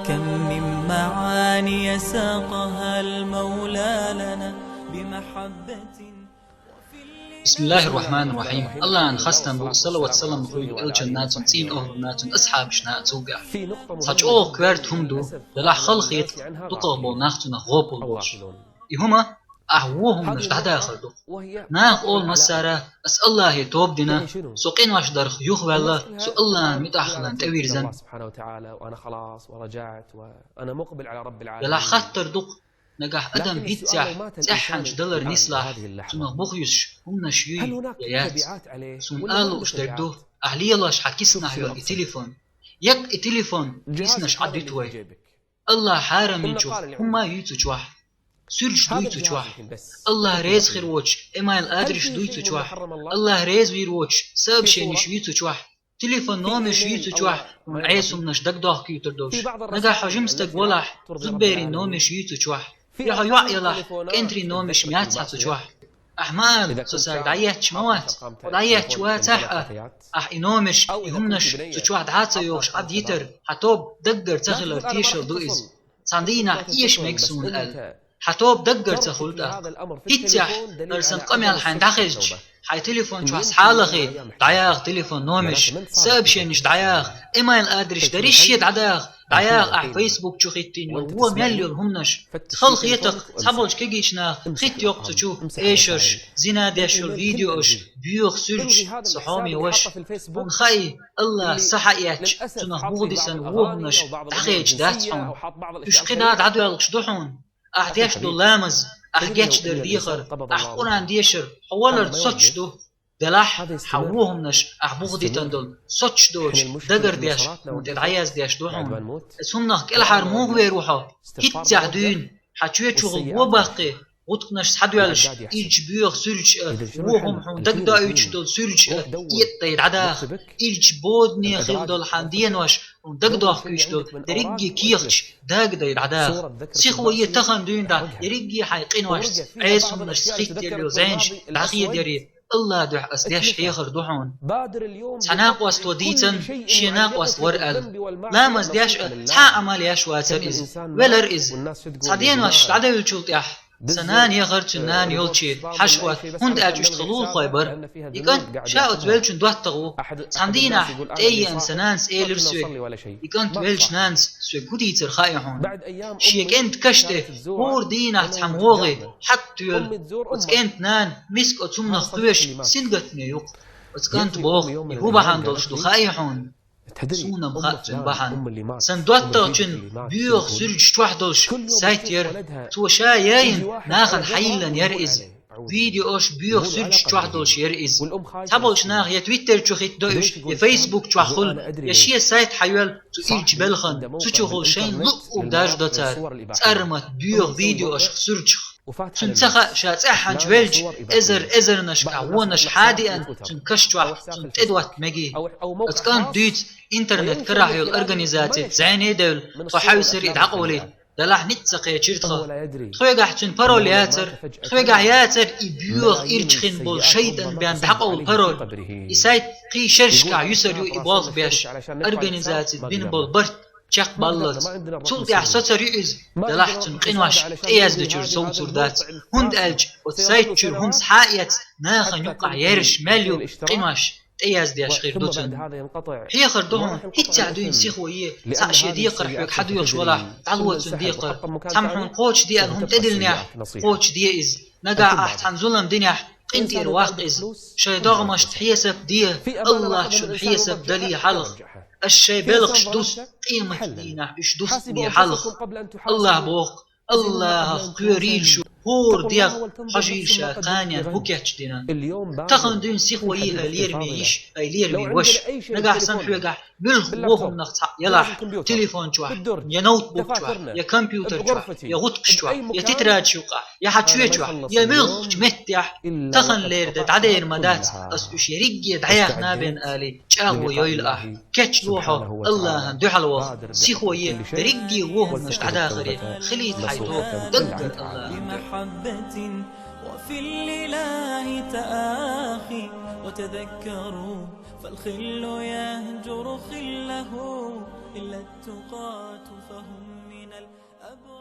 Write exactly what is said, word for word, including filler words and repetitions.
تمم معاني ساقها المولى لنا بمحبة. بسم الله الرحمن الرحيم. Аллахӏан хастам бу, салават-салам хуьлда элчанна, цун цӀийнан охӀланна, цун асхьабашна, цуьнгахь. Цхьа чӀогӀа коьрта хӀума ду, делахь хала хета дукхагӀбола нах цунах гӀопал болуш. И хӀума ахь вон хӀуманаш дӀадахар ду. Наха олу массара: «Ас Аллахӏе тоба дина, со къинош дарх юхаваьлла, со Аллахӏан муьтӀахь хиларна тӀевирзина». Делахь хаттар ду-кх, нагахь адам хӀинццехь цӀеххьана далар нислахь, цунах бух юьсуш хӀуманаш юй я яц? Суна ала лууш дерг ду, ахь лелош хьан киснахь йолу и телефон. Еккъа и телефон киснаш Ӏад дуьту вай. Аллахӏа хьарамйинчух хӀумма а юй цу чохь. Суьрташ дуй цу чохь. Аллахӏ реза хир воцуш, имейл-адрес дуй цу чохь. Аллахӏ реза вийр воцуш, сообщенеш юй цу чохь. Телефон номерш юй цу чохь, хьуна Ӏеса хӀуманаш дагадохкуьйтур долуш. Нагахь хьо жима стаг валахь, зудберийн номерш юй цу чохь. Я хьо йоӀ ялахь, кӀентарийн номерш ма яц хьан цу чохь. Ахь ма ала: «Со цаьрга дӀаетташ ма вац». Хьо дӀаетташ вацахь а, ахь и номерш, и хӀуманаш цу чохь дӀа а ца йохуш Ӏад йитар, хьан тоба даггара ца хилар тешалла ду иза. Цхьана дийнахь эша мега суна аьлла, хьан тоба даггара ца хуьлу тӀаккха. ХӀинццехь, хӀара санна къамел хьайна дӀахезча, хьайн телефон чохь схьа а лахе, дӀаяха телефон номерш, сообщенеш дӀаяха, имейл-адрес дарий шен дӀадаха, дӀаяха ахь Facebook чу хӀиттийна йолу вон мел йолу хӀуманаш. Хала хета-кх, цхьаболчу кегийчу наха хӀитта йоккху цу чу эшарш, зина деш йолу видеош, боьха суьрташ, сан хьоме ваша. Хьуна хаьий, Аллахӏа са хьаэцча, цунах буха дисина вон хӀуманаш дӀахедаш дац хьуна. Уьш кхидӀа дӀадоьлхуш ду хьуна. Ахь деш долу ламаз, ахь гечдар дехар, ахь Къуръан дешар, хьо валар соцуш ду. Делахь, хьан вон хӀуманаш ахь буха дитина долу, соцуш доцуш, дагар деш, хьуна тӀе дӀаяздеш ду хьуна. Оцу хӀуманах кӀелхьара муха вер ву хьо? ХӀинццехь дуьйна, хьан чоь чухула вон баккхий, гӀутакханаш схьадоьллуш, изза боьха суьрташ а, вон хӀума хьуна дагадоуьйтуш долу суьрташ а, кӀетӀадай дӀадаха, изза бодане хилла долу хьан денош, хьуна дагадохкуьйтуш долу дерриге кехаташ дагадай дӀадаха. Сихо е тахана дуьйна дӀа дерриге хьайн къиношца, Ӏеса хӀуманашца хӀиттаелла йолу зӀенаш дӀахедаре. Аллахӏан дуьхьа ас деш хьехар ду хьуна. Цхьа накъост ван дийцина, шен накъост вара аьлла. Ламаз деш а, цхьа а Ӏамал еш вацара иза. Велара иза. Цхьа денош дӀадевллачул тӀаьхьа сан нана яхара цуьнан нана йолчу хьаьшахо, хӀунда аьлча уьш тхан лулахой бара. И кӀант ша оцу веллачун доттагӀа ву. Цхьана дийнахь тӀе а еана сан нанас элира соьга: «И кӀант веллачу нанас соьга хӀун дийцар хаьий хьуна? Шен кӀентан каш тӀе хӀора дийнахь цхьамма вогӀий, хьатта тоьлу. Оцу кӀентан нана миска оцу хӀуманах кхоьруш сингаттаме ю-кх. Оцу кӀанта боху, и хӀун бахьана долуш ду хаьий хьуна?» Суна-м хаьа цуьнан бахьана. Сан доттагӀчун боьха суьрташ чохь долуш сайт яра. Цо ша яйна нахана хьайиллина яра иза. Видеош боьха суьрташ чохь долуш яра иза. Цхьаболчу наха я Twitter чу хӀиттадо уьш, я Facebook чохь хуьлу, я шен сайт хьайоьллу цу ирчу белхан, цу чухула шайна луъург даржадо цара. ЦӀармат боьха видеошах, суьрташах. Цуьнан ца хаьа, ша цӀеххьана велча, эзар-эзарнашкахь вонаш хьадеана цуьнан каш чохь, цунна тӀедотта мегий. Оцу кӀанта дуьйцу интернет карахь йолу организацица зӀене а девлла, тхо хьаьвсира и дӀакъовлийта. Делахь ницкъ ца кхечира тхо. Тхоьгахь цуьнан пароль яцара, тхоьгахь яцара и боьха ирчу хин болу шайтӀан бен дӀакъовла пароль. И сайт кхин шерашкахь юьсур ю и болх беш, организацица бина болу барт чекхбаллалц. Цул тӀаьхьа соцур ю иза, делахь цуьнан къинош тӀеяздечуьра совцур дац, хӀунда аьлча оцу сайта чуьра хӀума схьа а эцна, нахана юккъахь ерриш мел ю къинош тӀеяздеш хир ду цуьнан. Хьехар ду хьуна, хӀинццехь дуьйна сихо е, цхьаъ шен декхар хьоьга хьадоьхуш валахь, дӀало цуьнан декхар. Цхьамма хьуна кхочушде аьлла хӀума тӀедиллинехь, кхочушде иза. Нагахь ахь цхьана зулам динехь, къинтӀера ваккха иза. Шайн догӀмашца хьесап де, Аллахь шуна хьесап дале хьалха. Аш шайн белхаш дуста, къематан дийнахь уьш дустане хьалха. Аллахь боху: «Аллахьах кхоьрийла шу хӀора дегӀ, хьожийла ша кханенна хӀун кечдина». Тахана дуьйна сихо е, хӀай лераме йиша, хӀай лераме ваша. Нагахь санна хьоьгахь муьлхха вон хӀуманах цхьаъ ялахь, телефон чохь, я ноутбук чохь, я компьютер чохь, я гӀутакхаш чохь, я тетрадаш юкъахь, я хьан чоь чохь, я муьлххачу меттехь, таханлера де дӀадер ма дац, ас уьш ерриге дӀаяхна бен алий, чӀагӀо йойла ахь. Кечло хьо, Аллахьан дуьхьал ваха, сихо е, дерриге вон хӀуманаш дӀадахаре, хилийта хьайн тоба даггара Аллахьан дуьхьа. بمحبة وفي الإله تآخي وتذكروا فالخل يهجر خله إلا التقاة فهم من الأبرار.